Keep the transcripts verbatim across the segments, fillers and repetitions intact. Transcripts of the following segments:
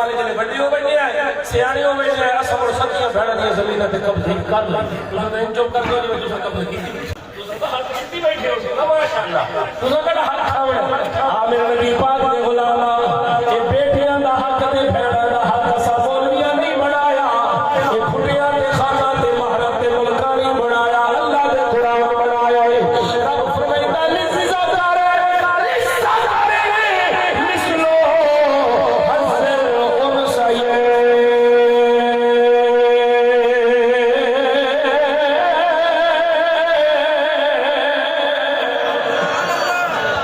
والے جیڑھے وݙے ہو ٻیٹھے ہیں، سیاݨے ہو ٻیٹھے ہیں، اساں ہݨ سکیاں بھیݨاں دیاں زمیناں تے قبضے کر لئیے۔ تساں تاں انج چپ کر ݙیو جیویں تساں قبضے کیتے۔ تساں تاں حق کیتی ٻیٹھے ہو، ماشاءاللہ۔ تساں کیڑھا حق کھاوݨا؟ آ میرے نبی پاک دے غلاماں، اے بیٹیاں دا حق تے بھیݨاں دا حق اساں مولویاں نہیں بݨایا۔ اے پھٹیاں تے خاناں تے مہراں تے ملکاں نہیں بݨایا، اللہ دے قرآن بݨایا ہے۔ رب فرمائندا، للذی ذکر، للذی ذکر مثل حظ الانثیین۔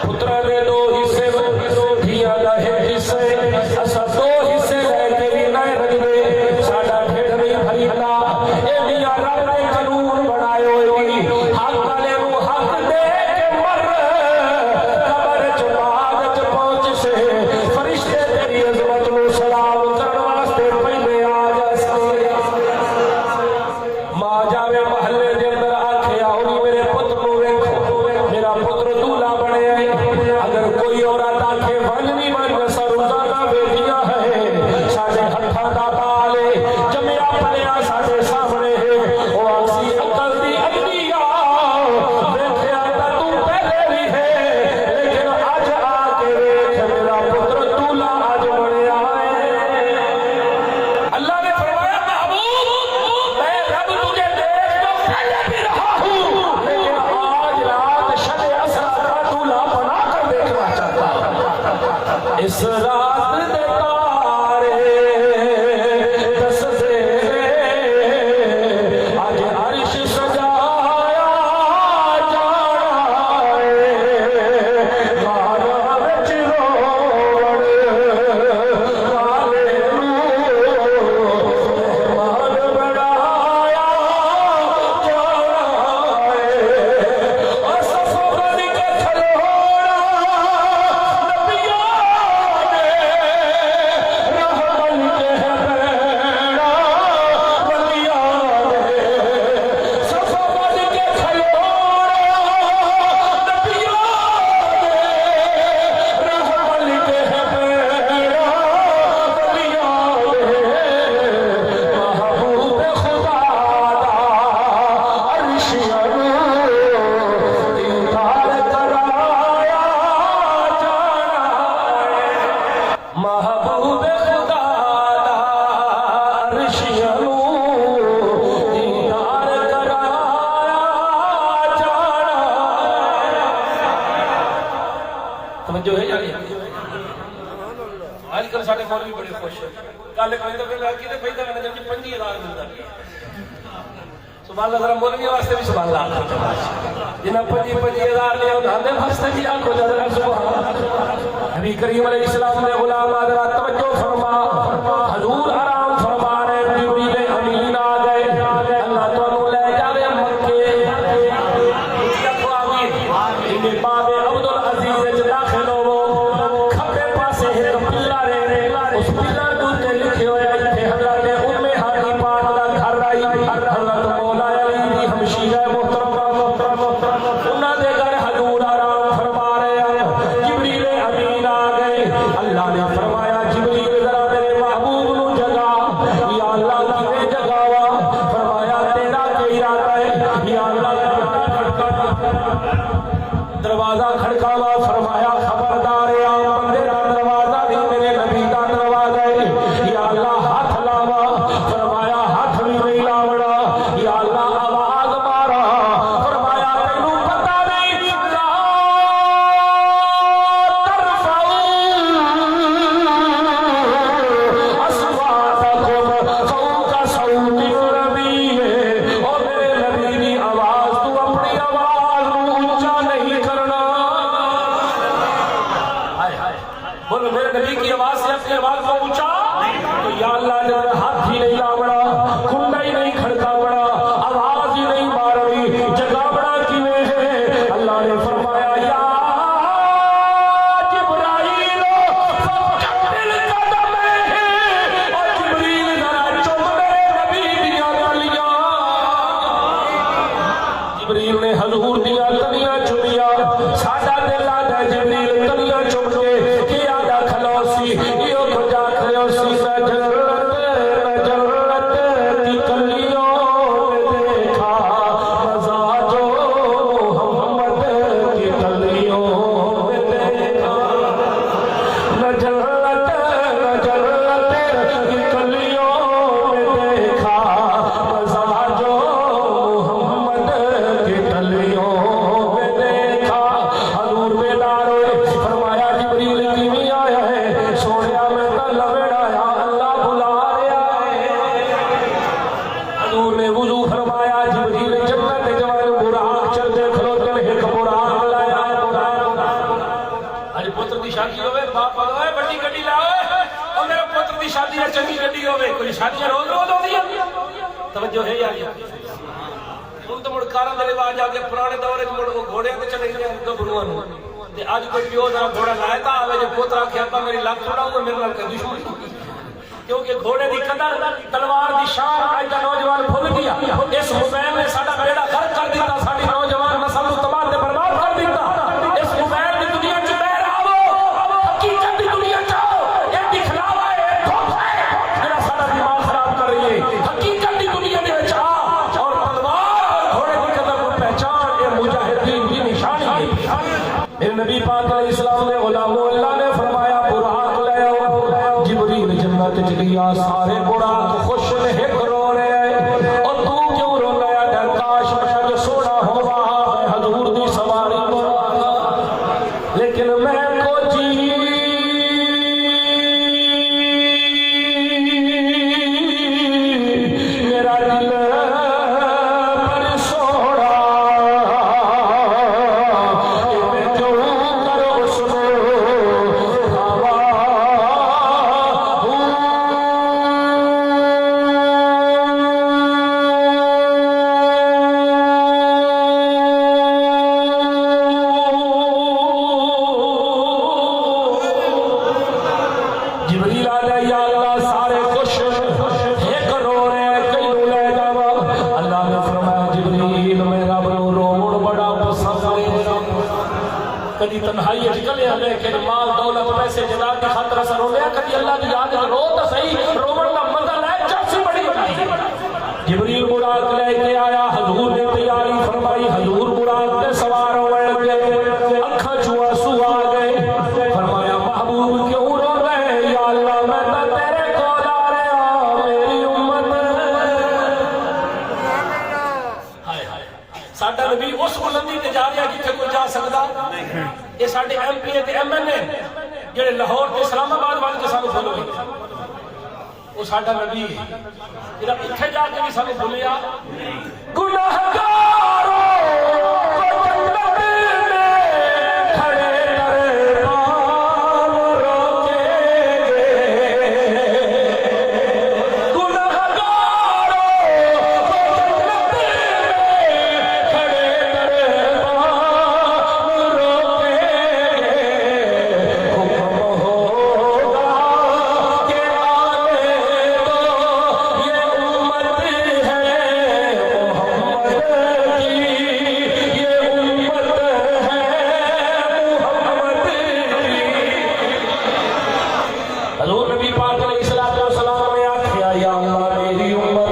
پتراں دے ݙو حصے، دھیاں دا ہک حصہ ہے۔ اساں ݙو حصے لے کے وی نہ رڄدے، ساݙا ڈھڈ نہیں بھریندا۔ اے میاں رب نے قانون بݨائے ہوئے، حق والے نوں حق ݙے کے مر، قبر چ بعد چ پہنچسیں، فرشتے تیری عظمت نوں سلام کرݨ واسطے پہلے آ جاسیں۔ ماں جاوے محلے دے اندر، آکھے، آؤ نی، میرے پتر نوں ویکھو، میرا پتر دولہا بݨیا ہے۔ اگر کوئی عورت آکھے، ونڄ نی ونڄ، اساں روزانہ ویندیاں ہیں، ساݙے ہتھاں دا ٻال ہے، ڄمیا پلیا ساݙے سامݨے ہے، او آکھسی، عقل دی اڳلی آ، ویکھیا تاں توں پہلے وی ہے، لیکن اڄ آ کے ویکھ، میرا پتر دولہا اڄ بݨیا ہے۔ اللہ نے فرمایا، محبوب، میں رب تجھے دیکھ تو پہلے بھی رہا ہوں، لیکن آج رات شب اسریٰ کا دولہا بنا کر دیکھنا چاہتا ہوں۔ اس رات دے تارے دسدے نے، اڄ عرش سجایا جانا ہے۔ مہراں وچ رووݨ والے نوں مہمان بݨایا جانا ہے۔ او صف بݨ کے کھلوݨا نبیاں دے، راہ بݨ کے بھیݨاں ولیاں دے۔ صف بݨ کے کھلوݨا نبیاں دے، راہ بݨ کے بھیݨاں ولیاں دے۔ محبوب خدا دا عرش نوں دیدار کرایا جانا۔ محبوب خدا دا عرش نوں دیدار کرایا جانا۔ توجہ ہے یار؟ اڄ کل ساݙے مولوی بڑے خوش ہیں۔ کل ہک بندہ پیا آکھی تے پئیدا کنے جی پنجی ہزار ملدا پیا۔ سبحان اللہ، ذرا مولویاں واسطے بھی سبحان اللہ آکھو۔ جنہاں پنجی، پنجی ہزار لیا، انہاں دے واسطے بھی آکھو ذرا سبحان اللہ۔ نبی کریم علیہ السلام دے غلام حضرات توجہ فرما، حضور آرام فرما رہے، جبریل امین آ گئے، اللہ تانوں لے جاوے مکے۔ آمین۔ انہیں باب عبدالعزیز وچ داخل ہوو، کھبے پاسے ہک پلر ہے، اس پلر دے اتے لکھے ہوئے، اتھے حضرت ام ہانی پاک دا گھر آئی، حضرت مولا علی دی ہمشیرہ محترمہ، انہاں دے گھر حضور آرام فرما رہے ہیں۔ جبریل امین آ گئے، اللہ نے فرمایا، جبریل تو فرمایا، جبریل، جنت وچ ونڄ، براق چڑھدے کھلوتن، ہک براق لایا۔ اڄ پتر دی شادی ہووے، باپ آکھے، "اوئے، وݙی گݙی لا اوئے، او میرے پتر دی شادی ہے، چنڳی گݙی ہووے۔" کوئی شادیاں روز روز ہوندیاں؟ توجہ ہے یار؟ ہݨ تاں مڑ کاراں دے رواج آ ڳئے، پراݨے دور وچ مڑ او گھوڑیاں تے چڑھیندے ہن گبھروآں نوں۔ تے اڄ کوئی پیو ذرا گھوڑا لائے تاں آوے، جے پوترا آکھے، "ابا، میری لت توڑا، او میرے نال کوئی دشمنی۔" کیونکہ گھوڑے دی قدر، تلوار دی شان اڄ دا نوجوان بھل ڳیا۔ اس موبائل نے ساݙا بیڑا غرق کر ݙتا، ساݙی نوجوان نسل نوں تباہ تے برباد کر ݙتا۔ اس موبائل دی دنیا چ ٻاہر آوو، حقیقت دی دنیا چ آؤ۔ اے دکھلاوا ہے، اے دھوکا ہے، جیڑھا ساݙا دماغ خراب کر رہی ہے۔ حقیقت دی دنیا دے وچ آ اور تلوار اور گھوڑے دی قدر کوں پہچان، اے مجاہدین دی نشانی ہے۔ میرے نبی پاک علیہ السلام دے غلامو، اللہ نے فرمایا، "براق لے آؤ۔" جبریل جنت چ ڳیا، سارے براق خوش نے، ہک رو رہے ہیں۔ اور تو کیوں رونا ہے؟ آہدا، "کاش میں جو سونا ہوواں، میں حضور دی سواری بݨواں، لیکن میں کوجھی۔" میرا دل پر سوہݨا، میں جو کر اس نوں کھاواں۔ جبریل آہدا، یا اللہ، سارے خوش، ہک رو رہے، کینوں لے جاواں؟ اللہ نے فرمایا، جبریل، میں رب نوں رووݨ بڑا پسند ہے۔ کدی تنہائی وچ کلھے بہہ کے مال، دولت، پیسے، جائیداد دی خاطر اساں روندے ہاں، کدی اللہ دی یاد وچ رو تاں صحیح، رووݨ دا مزہ لے، چس بڑی ہوندی ہے۔ جبریل براق لے کے آیا، حضور نے تیاری فرمائی، حضور براق تے سوار ہوئے لگے، اکھاں چوں آنسو آ ڳئے۔ فرمایا، محبوب کیوں رو رہے؟ یا اللہ، میں تاں تیرے کول آ رہا، میری امت۔ ہائے ہائے، ساݙا نبی اس بلندی تے جا رہا جتھے کوئی جا سکدا؟ اے ساݙے ایم پی اے تے ایم این اے جیڑھے لاہور تے اسلام آباد ونڄ کے سانوں بھل ڳئے۔ او ساݙا نبی ہے، جیڑھا اتھے جا کے وی سانوں بھلیا۔ گنہگاروں کو جنت میں کھڑے دربان روکیں گے۔ گنہگاروں کو جنت میں کھڑے دربان روکیں گے۔ حکم ہوگا کہ آنے دو، یہ امت ہے محمد کی، یہ امت ہے محمد کی۔ حضور نبی پاک علیہ الصلوۃ والسلام نے آکھیا، یا اللہ، میری امت۔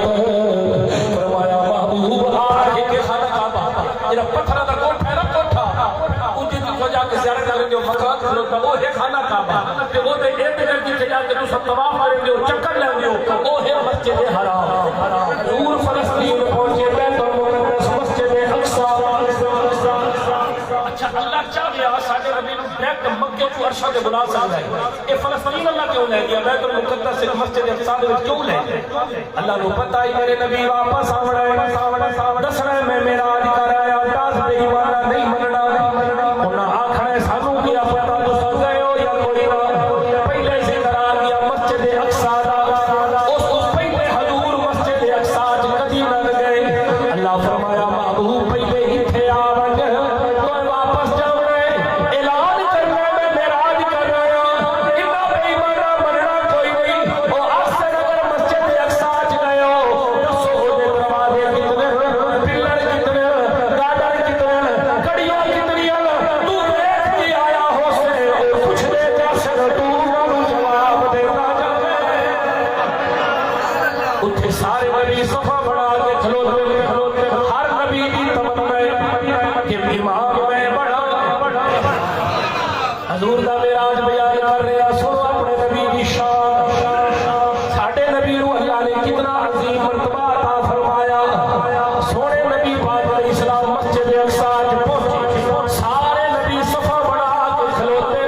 فرمایا، محبوب، آ کے خانہ کعبہ، جیڑھا پتھراں دا کوٹھا ہے نا، کوٹھا، اتھے جتھوں جا کے زیارت کریندے ہو، مقام کھلوتا، او ہے خانہ کعبہ۔ تے او دے ارد گرد جتھے جا کے تساں طواف کریندے ہو، چکر لیندے ہو، او ہے مسجد حرام۔ حضور فلسطین پہنچے، بیت المقدس، مسجد اقصی۔ اچھا، اللہ چاہیا ساݙے نبی نوں ڈائریکٹ مکے توں عرشاں تے بلا سڳدا ہے۔ اے فلسطین اللہ کیوں لے ڳیا؟ بیت المقدس وچ مسجد اقصی دے وچ کیوں لے ڳیا؟ اللہ نوں پتہ ہی میرے نبی واپس آوݨا ہے، ݙسݨا ہے میں معراج کر آیا، دس بے ایماناں نہیں منݨا۔ انہاں آکھݨا ہے، سانوں کیا پتہ تساں ڳئے ہو یا کوئی نہ۔ پہلے ذکر آ ڳیا مسجد اقصی دا، اس توں پہلے حضور مسجد اقصی چ کدی نہ ڳئے۔ اللہ فرمایا، محبوب، پہلے اتھے آ ونڄ، توں واپس جاوݨا ہے، اعلان کرنا ہے میں معراج کر رہا ہاں۔ انہاں بے ایماناں منݨا کوئی نہیں۔ او آکھسن، اگر مسجد اقصی چ ڳئے ہو، ݙسو اوندے دروازے کتنے ہن، پلر کتنے ہن، گارڈر کتنے ہن، کڑیاں کتنیاں ہن، توں ویکھ کے آیا ہوسیں، او پچھدے جاسن، توں انہاں نوں جواب ݙیندا جاویں۔ اتھے سارے نبی صفا بݨا کے کھلوتے، کھلوتے، ہر نبی دی تمنا ہے کہ امام میں بݨاں۔ حضور دا معراج بیان کر رہا، سنو اپݨے نبی دی شان۔ ساݙے نبی نوں اللہ نے کتنا عظیم مرتبہ عطا فرمایا۔ سوہݨے نبی پاک علیہ السلام مسجد اقصی چ پہنچے، سارے نبی صفا بݨا کے کھلوتے نے۔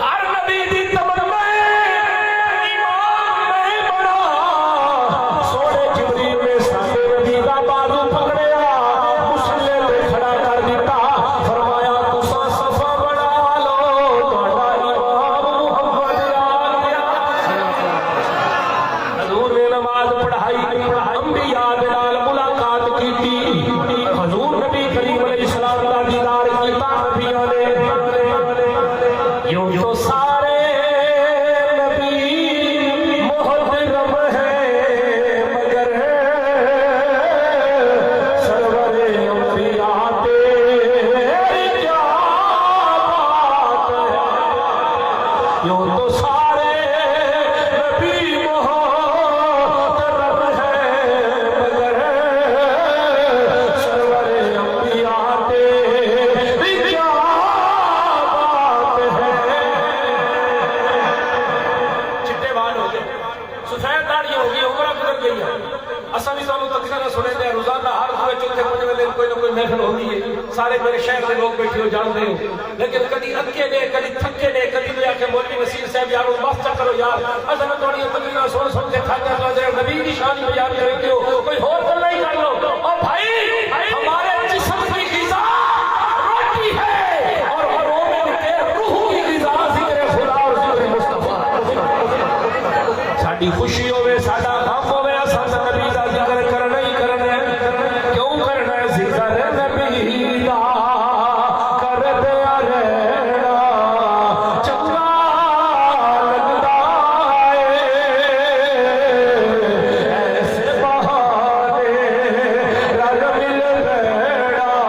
ہر نبی دی تمنا ہے، امام میں بݨاں۔ سفید داڑھی ہو گئی، عمرہ گزر گئی ہے۔ اساں بھی تانوں تقریراں سنیندے ہیں، روزانہ ہر دو چوتھے پنجویں دن کوئی نہ کوئی محفل ہوندی ہے۔ سارے میرے شہر دے لوگ بیٹھے ہو، جاندے ہو، لیکن کدی اکے نے، کدی تھکے نے، کدی کوئی آکھے، "مولوی نصیر صاحب یار، ہن بس چا کرو یار، اساں تہاڈیاں تقریراں سن سن کے تھک گئے، تہاڈے نبی دی شان بیان کریندے ہو، کوئی ہور گلاں ہی کر لو۔" او بھائی، ہمارے جسم کی غذا روٹی ہے اور مومن کے روح کی غذا ذکر خدا اور ذکر مصطفیٰ۔ ساڈی خوشی ہووے، ساڈا غم ہووے، اساں تاں نبی دا ذکر کرنا ہی کرنا ہے۔ کیوں کرنا ہے؟ ذکر نبی دا کردے رہنا چنگا لگدا ہے۔ ایسے بہانے رل مل بیڑا،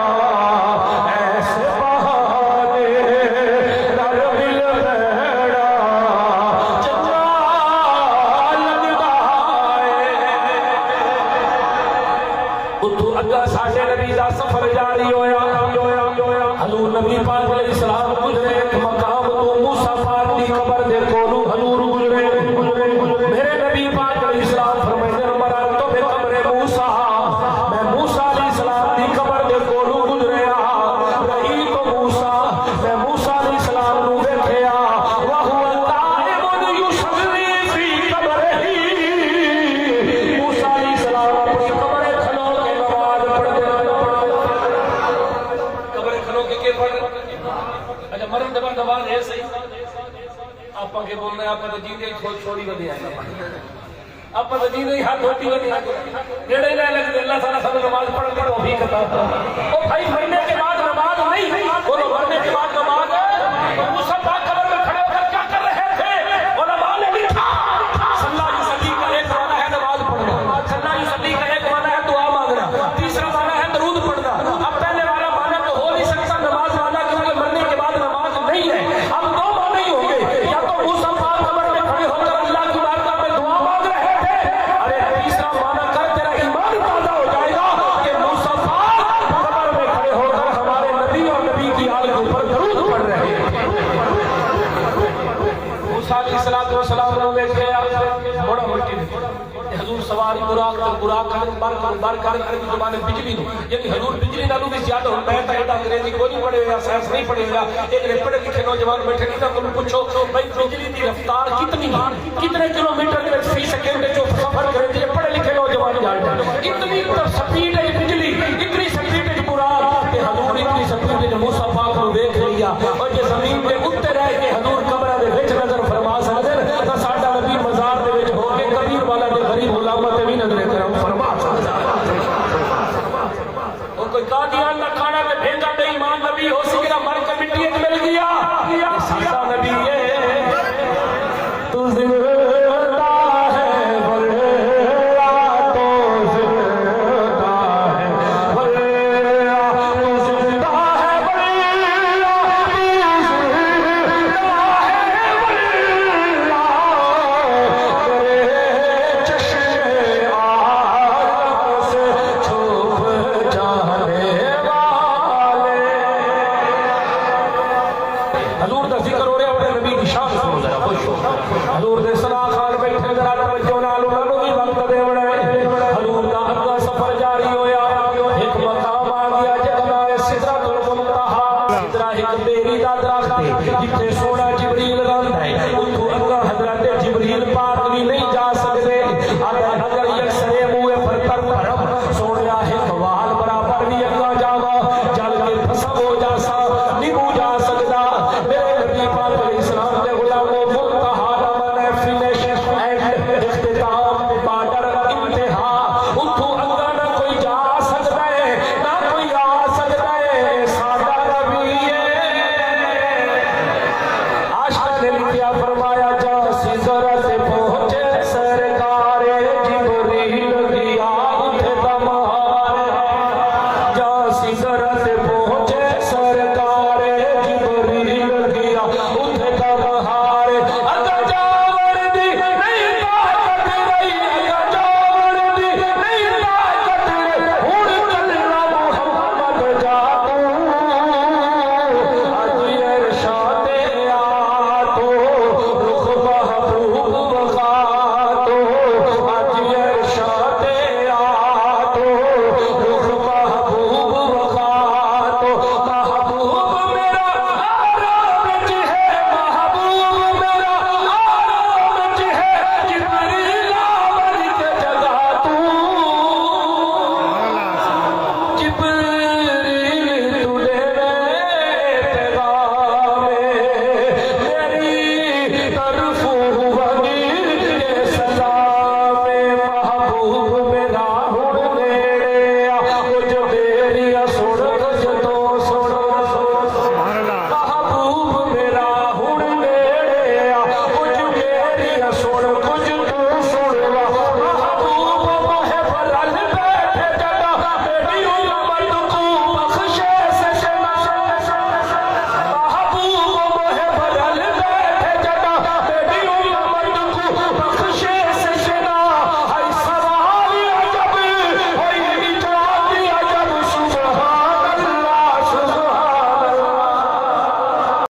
ایسے بہانے رل مل بیڑا چنگا لگدا ہے۔ اتھوں اڳاں ساݙے نبی دا سفر جاری ہویا۔ حضور نبی پاک علیہ السلام گزرے، ہک مقام توں موسیٰ پاک دی قبر دے کولوں حضور گزرے۔ میرے نبی پاک علیہ السلام فرمائیندے، "مررت بقبر موسیٰ"، میں موسیٰ علیہ السلام دی قبر دے کولوں گزریا۔ رأیت موسیٰ، میں موسیٰ علیہ السلام نوں ویکھیا، وهو قائم يصلي في قبره، موسیٰ علیہ السلام اپݨی قبر کھلو کے نماز پڑھدے۔ قبر کھلو کے کے پڑھ؟ اچھا، مرن دے بعد نماز ہے صحیح؟ آپاں کے بولنا ہے، آپاں تو جیندے ہی چھوڑ، چھوڑی ودے آئے۔ آپاں تو جیندے ہی ہاتھ دھوتی ودے آئے۔ نیڑے نہ لڳدے، اللہ تعالیٰ سانوں نماز پڑھن دی توفیق عطا فرمائے۔ او بھائی، مرنے کے بعد نماز نہیں، بولو، مرنے کے بعد نماز۔ موسیٰ پاک قبر میں کھڑے ہو کر کیا کر رہے تھے؟ علماء نے لکھا، صلی یصلی کا ایک معنی ہے نماز پڑھنا، صلی یصلی کا ایک معنی ہے دعا مانگنا، تیسرا معنی ہے درود پڑھنا۔ اب پہلے والا معنی تو ہو نہیں سکتا نماز والا، کیونکہ مرنے کے بعد نماز نہیں ہے۔ اب دو معنی ہی ہوں گے، یا تو موسیٰ پاک قبر میں کھڑے ہو کر اللہ کی بارگاہ میں دعا مانگ رہے تھے، اور ایک تیسرا معنی کر تیرا ایمان تازہ ہو جائے گا کہ موسیٰ پاک قبر میں کھڑے ہو کر ہمارے نبی اور نبی کی آل کے اوپر درود پڑھ رہے ہیں۔ موسیٰ علیہ الصلوٰۃ والسلام نے دیکھے، بڑا مٹی تے حضور سوار براق تے براق کھڑے، بر کھڑے، بر کھڑے، عربی زبان وچ بجلی نوں، یعنی حضور بجلی نالوں وی زیادہ ہن۔ میں تاں ایڈا انگریزی کوئی نہیں پڑھے ہویا، سائنس نہیں پڑھے ہویا، ایک نے پڑھے لکھے نوجوان بیٹھے، انہاں کولوں پچھو بھائی بجلی دی رفتار کتنی ہے، کتنے کلومیٹر دے وچ فی سیکنڈ وچ او سفر کریندی ہے، پڑھے لکھے نوجوان جان جان۔ اتنی تے سپیڈ ہے بجلی، اتنی سپیڈ وچ براق، تے حضور اتنی سپیڈ وچ موسیٰ پاک نوں ویکھ لیا۔ اور جے زمین دے اُتے رہ کے حضور قبراں دے وچ نظر فرما سڳدن، تاں ساݙا نبی مزار دے وچ ہو کے کبیر والا تے غریب غلاماں تے وی نظر کرم فرما سڳدا۔ او کوئی قادیان دا کھاݨا تے بھینگا بے ایمان نبی ہوسی، جیڑھا مر کے مٹی وچ مل ڳیا۔ اے ساݙا نبی ہے۔ تو زندہ ہے، واللہ تو زندہ ہے، واللہ تو زندہ ہے، واللہ تو زندہ ہے، واللہ تیرے چشم عالم سے چھپ جانے والے۔ حضور دا ذکر ہو رہا، اپݨے نبی دی شان سݨو ذرا، خوش ہو۔ حضور دے ثنا خوان بیٹھے، ذرا توجہ نال انہاں